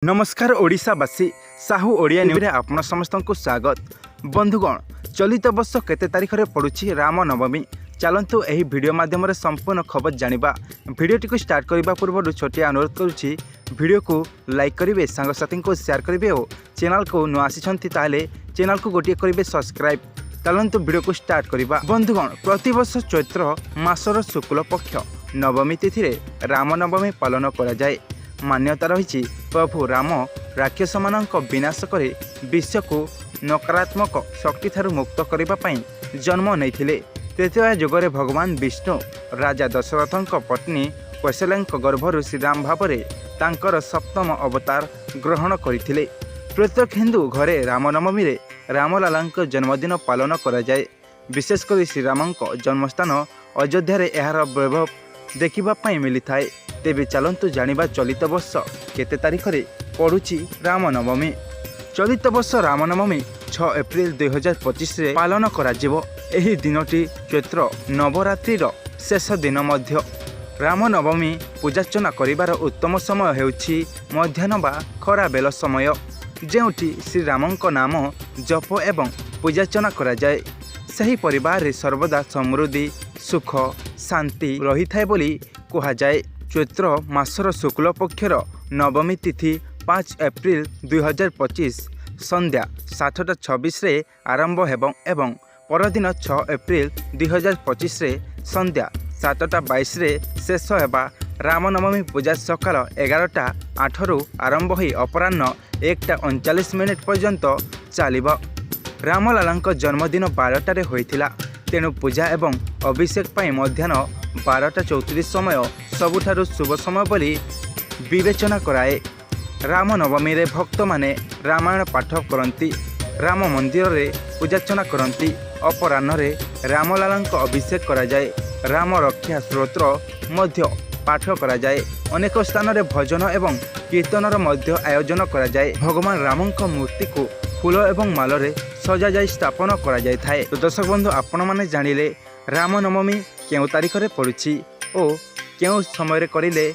ନମସ୍କାର ଓଡ଼ିଶାବାସୀ, ସାହୁ ଓଡ଼ିଆ ନ୍ୟୁଜ୍ରେ ଆପଣ ସମସ୍ତଙ୍କୁ ସ୍ୱାଗତ। ବନ୍ଧୁଗଣ, ଚଳିତ ବର୍ଷ କେତେ ତାରିଖରେ ପଡ଼ୁଛି ରାମନବମୀ? ଚାଲନ୍ତୁ ଏହି ଭିଡ଼ିଓ ମାଧ୍ୟମରେ ସମ୍ପୂର୍ଣ୍ଣ ଖବର ଜାଣିବା। ଭିଡ଼ିଓଟିକୁ ଷ୍ଟାର୍ଟ କରିବା ପୂର୍ବରୁ ଛୋଟିଆ ଅନୁରୋଧ କରୁଛି, ଭିଡ଼ିଓକୁ ଲାଇକ୍ କରିବେ, ସାଙ୍ଗସାଥୀଙ୍କୁ ସେୟାର କରିବେ ଓ ଚ୍ୟାନେଲକୁ ନୂଆ ଆସିଛନ୍ତି ତାହେଲେ ଚ୍ୟାନେଲକୁ ଗୋଟିଏ କରିବେ ସବସ୍କ୍ରାଇବ୍। ଚାଲନ୍ତୁ ଭିଡ଼ିଓକୁ ଷ୍ଟାର୍ଟ କରିବା। ବନ୍ଧୁଗଣ, ପ୍ରତିବର୍ଷ ଚୈତ୍ର ମାସର ଶୁକ୍ଳ ପକ୍ଷ ନବମୀ ତିଥିରେ ରାମନବମୀ ପାଳନ କରାଯାଏ। ମାନ୍ୟତା ରହିଛି, ପ୍ରଭୁ ରାମ ରାକ୍ଷସମାନଙ୍କ ବିନାଶ କରି ବିଶ୍ୱକୁ ନକାରାତ୍ମକ ଶକ୍ତିଠାରୁ ମୁକ୍ତ କରିବା ପାଇଁ ଜନ୍ମ ନେଇଥିଲେ। ତ୍ରେତୟା ଯୁଗରେ ଭଗବାନ ବିଷ୍ଣୁ ରାଜା ଦଶରଥଙ୍କ ପତ୍ନୀ କୌଶଲ୍ୟାଙ୍କ ଗର୍ଭରୁ ଶ୍ରୀରାମ ଭାବରେ ତାଙ୍କର ସପ୍ତମ ଅବତାର ଗ୍ରହଣ କରିଥିଲେ। ପ୍ରତ୍ୟେକ ହିନ୍ଦୁ ଘରେ ରାମନବମୀରେ ରାମଲାଲାଙ୍କ ଜନ୍ମଦିନ ପାଳନ କରାଯାଏ। ବିଶେଷ କରି ଶ୍ରୀରାମଙ୍କ ଜନ୍ମସ୍ଥାନ ଅଯୋଧ୍ୟାରେ ଏହାର ବୈଭବ ଦେଖିବା ପାଇଁ ମିଳିଥାଏ। ତେବେ ଚାଲନ୍ତୁ ଜାଣିବା ଚଳିତ ବର୍ଷ କେତେ ତାରିଖରେ ପଡ଼ୁଛି ରାମନବମୀ। ଚଳିତ ବର୍ଷ ରାମନବମୀ 6 ଏପ୍ରିଲ 2025ରେ ପାଳନ କରାଯିବ। ଏହି ଦିନଟି ଚୈତ୍ର ନବରାତ୍ରିର ଶେଷ ଦିନ ମଧ୍ୟ। ରାମନବମୀ ପୂଜାର୍ଚ୍ଚନା କରିବାର ଉତ୍ତମ ସମୟ ହେଉଛି ମଧ୍ୟାହ୍ନ ବା ଖରାବେଳ ସମୟ, ଯେଉଁଠି ଶ୍ରୀରାମଙ୍କ ନାମ ଜପ ଏବଂ ପୂଜାର୍ଚ୍ଚନା କରାଯାଏ। ସେହି ପରିବାରରେ ସର୍ବଦା ସମୃଦ୍ଧି, ସୁଖ, ଶାନ୍ତି ରହିଥାଏ ବୋଲି କୁହାଯାଏ। ଚୈତ୍ର ମାସର ଶୁକ୍ଳ ପକ୍ଷର ନବମୀ ତିଥି 5 ଏପ୍ରିଲ 2025 ସନ୍ଧ୍ୟା 7ଟା 26ରେ ଆରମ୍ଭ ହେବ ଏବଂ ପରଦିନ 6 ଏପ୍ରିଲ 2025ରେ ସନ୍ଧ୍ୟା 7ଟା 22ରେ ଶେଷ ହେବ। ରାମନବମୀ ପୂଜା ସକାଳ 11ଟା 8ରୁ ଆରମ୍ଭ ହୋଇ ଅପରାହ୍ନ 1ଟା 39 ମିନିଟ୍ ପର୍ଯ୍ୟନ୍ତ ଚାଲିବ। ରାମଲାଲାଙ୍କ ଜନ୍ମଦିନ 12ଟାରେ ହୋଇଥିଲା, ତେଣୁ ପୂଜା ଏବଂ ଅଭିଷେକ ପାଇଁ ମଧ୍ୟାହ୍ନ 12ଟା 34 ସମୟ ସବୁଠାରୁ ଶୁଭ ସମୟ ବୋଲି ବିବେଚନା କରାଏ। ରାମନବମୀରେ ଭକ୍ତମାନେ ରାମାୟଣ ପାଠ କରନ୍ତି, ରାମ ମନ୍ଦିରରେ ପୂଜାର୍ଚ୍ଚନା କରନ୍ତି। ଅପରାହ୍ନରେ ରାମଲାଲାଙ୍କ ଅଭିଷେକ କରାଯାଏ। ରାମ ରକ୍ଷା ସ୍ତୋତ୍ର ମଧ୍ୟ ପାଠ କରାଯାଏ। ଅନେକ ସ୍ଥାନରେ ଭଜନ ଏବଂ କୀର୍ତ୍ତନର ମଧ୍ୟ ଆୟୋଜନ କରାଯାଏ। ଭଗବାନ ରାମଙ୍କ ମୂର୍ତ୍ତିକୁ ଫୁଲ ଏବଂ ମାଳରେ ସଜାଯାଇ ସ୍ଥାପନ କରାଯାଇଥାଏ। ତ ଦର୍ଶକ ବନ୍ଧୁ, ଆପଣମାନେ ଜାଣିଲେ ରାମନବମୀ କେଉଁ ତାରିଖରେ ପଡ଼ୁଛି ଓ କେଉଁ ସମୟରେ କରିଲେ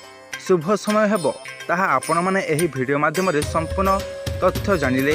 ଶୁଭ ସମୟ ହେବ, ତାହା ଆପଣମାନେ ଏହି ଭିଡ଼ିଓ ମାଧ୍ୟମରେ ସମ୍ପୂର୍ଣ୍ଣ ତଥ୍ୟ ଜାଣିଲେ।